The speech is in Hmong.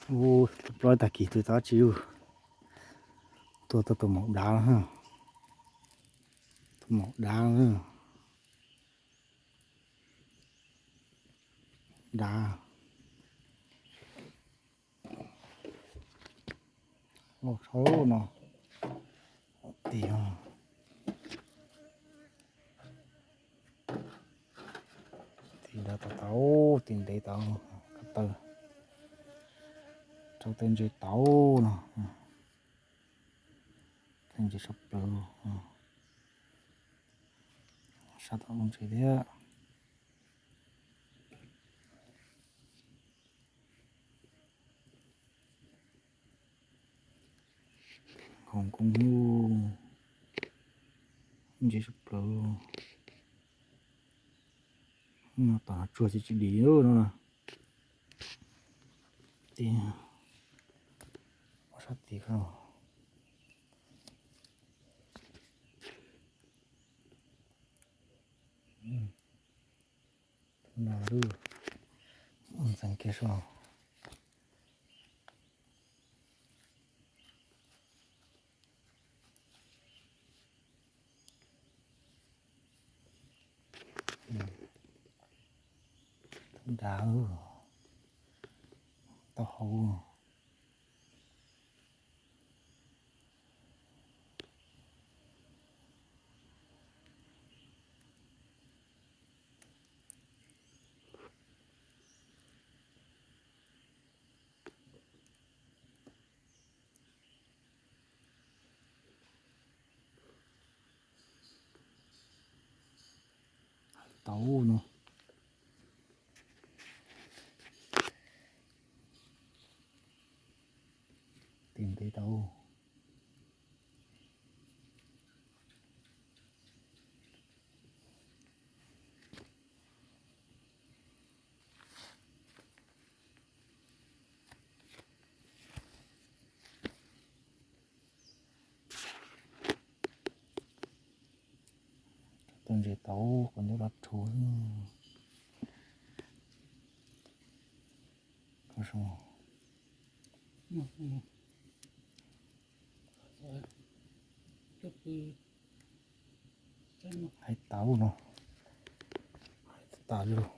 Ub, tus plaub tag kis tus tau tsi ub. Tua tau tus maum dav, tus maum dav, dav. Loj tshaj no. Tis, tis dav tau tau, tis ntev tau, ko taw rau tej ntses tau no. Tej ntses sab plaws, sab tau lub ntses thiab. Khoom koob ntses sab plaws. Tom no tsuag tsis tsis dim no na. Tis, sab tim ko. No lub ntxeev kiag so. Dav, tau hauv. Tau no. Tis ntev tau. Tus ntses tau, kuv ntub los rhuav. Hais tau no, hais tas lug.